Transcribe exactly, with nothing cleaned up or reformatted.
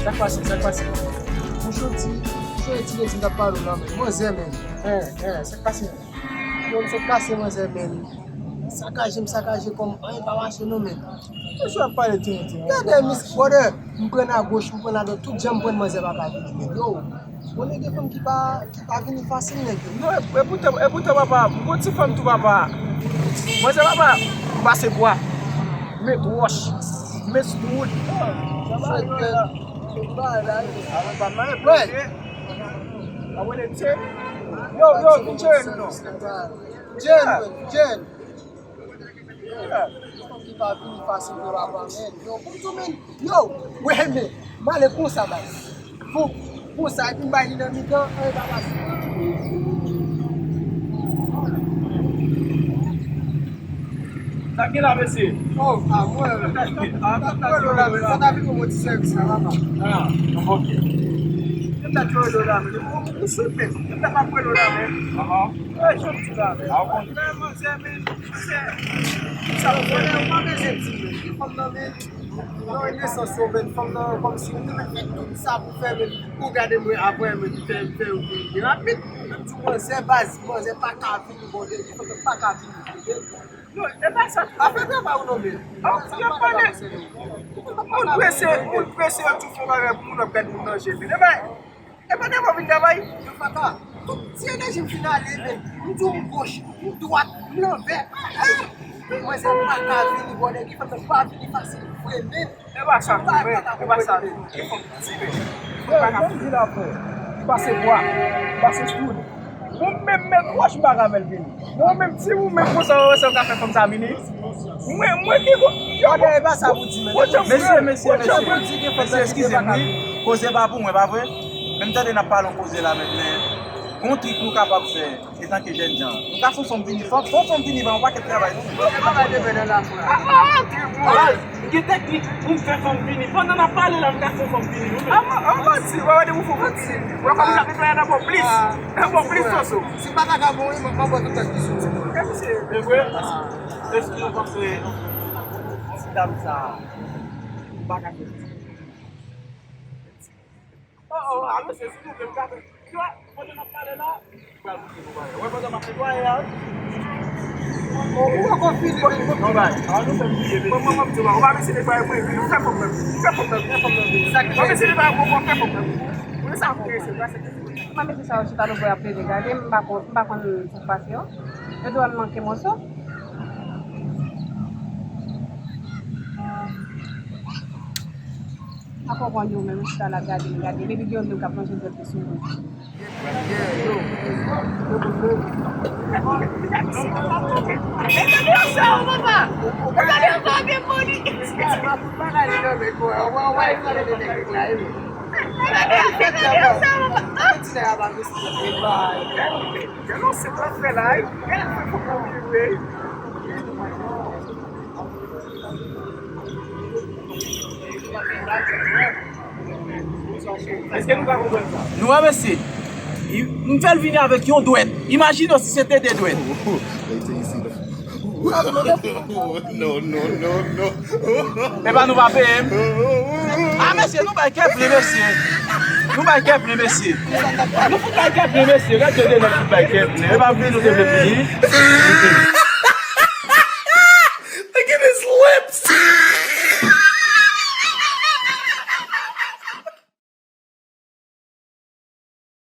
Sa k pase, sa k pase? Mwen soti, mwen soti, ti lè ti m t ap pale w la, men. Manzè, men. Hein, hein, sa k pase? Yo, m sot kase manzè, men. Sakaje, m sakaje kòm anyen pa mache non, men. Toujou ap pale tenten. Gade, mis, brother, m pran agoch, m pran adwat, tout jan m pran manzè pa ka vini, men. Yo, bon, nèg, gen fanm ki pa, ki pa vini fasil, nèg. Non, e, e poutan, e poutan, papa, m gon ti fanm tou, papa. Manzè, papa, m pase bwa. M met wòch, m met stroud. Yo, yo, vin jere nou non. Jere nou, jere nou. Ki pa vini fasil pou papa, men. Yo, pou tou, men. Yo, wè, men. M ale konsa, baz. Pou, konsa, epi m bay li nan mitan, anyen pa pase. Sa k gen la, mesye? Oh, ah, mwen. Ah, sa ta vin pou mwen ti sèvis la, papa. Ah, ok. Sa ta vin pou mwen ti sèvis la, men. Ou, ou sou tèt. Sa ta pa pou la, men. Ahan. Ey, jan m di la, men. Ah, ou konnen. Men, manzè, men, manzè. Sa, ou konnen, ou pa bezwen di, men. Fanm nan, men. Nan nesans yo, men, fanm nan, kòmsi ou te fè tout sa pou fè, men, pou gade mwen, apre, men, fè, fè, fè, fè rapid. Menm di manzè, baz, manzè pa ka vini, bon, de, fanm nan pa ka vini, de. Non, e pa sa. Afè travay ou non, men. Ah, sa pa travay, se nou. Ou prese, ou prese, ou tou fè bagay pou moun ap gade moun nan je, men. E pa, e pa devan vin travay. Yo, papa, tout ti enèji m fin ale, men. M di w m goch, m dwat, m lanvè. Mwen se pa ka vini, bon, nèg, fanm nan pa vini fasil vre, men. E pa sa tou, men. E pa sa tou. Ki fanm ti, men. Fanm pa ka vini. Yo, jan m di la, frè. M pase bwa, m pase stroud. Mwen menm, mèt wòch, m pa ka fè l vini. Mwen menm, ti ou menm konsa, wè sa w ka fè fanm sa vini. Mwen, mwen ki vo-, yo, bon, e pa sa pou di, men. Mesye, mesye, mesye. Mesye, eskize m, wi. Koze pa pou mwen, pa vre? Men m tande n ap pale yon koze la, men, men gon trik nou kapab fè, etanke jèn jan. Nou ka fè yon fanm vini, fanm, fè yon fanm vini, ba yon pakèt travay, non? Travay demen nan la, frè. Ah, ah, ah, trip, mwen. M gen teknik pou m fè fanm vini. Pandan n ap pale la, m ka fè yon fanm vini, wi, men. Ah, ah, ah, manti, w ap gade pou fè fanm vini. W ap gade pou netwaye nan plis. Nan plis, Soso. Si pa vagabon, wi, mwen, mwen, mwen, tout tèt ki sou. E vre? Èske nou panse ti dam sa a, ou pa ka fè ti? Oh, oh, ah, mesye, silvouplè, m ka fè. Yo, pandan n ap pale la, m pral montre nou bagay. Wè, pandan m ap netwaye a, wi. Ou, ou poko fini, men. Bon, bay, ah, nou fè m bliye, men. Bon, bon, bon, m di w, ou pa mesye netwaye mwen, wi, fè fanm nan, fè fanm nan, fè fanm nan, fè fanm nan. Ou pa mesye netwaye mwen, fè fanm nan. Ou sa enterese, ou pa se. Mwen mesye sa yo chita nan bò y ap plede gade m, m pa konn, m pa konn sa k pase yo. Yo dwe wè m manke moso. Pa konprann yo menm, yo chita la ap gade m, gade m. Epi gen youn menm k ap lonje dwèt li sou mwen. Gade yon sa, papa! Gade yon sa, gen moni! Gade yon sa, papa! Gade yon sa, papa! Gade yon sa, papa! Èske nou ka konprann sa? Nou wè, mesye. I-, m fè l vini avèk yon dwèt. Imajine w si se te de dwèt. Non, non, non, non. Epa nou pa peye m. Ah, mesye, nou bay kè plen, mesye. Nou bay kè plen, mesye. Nou fout bay kè plen, mesye. Gade de nèg fout bay kè plen. Epa vini nou te vle vini.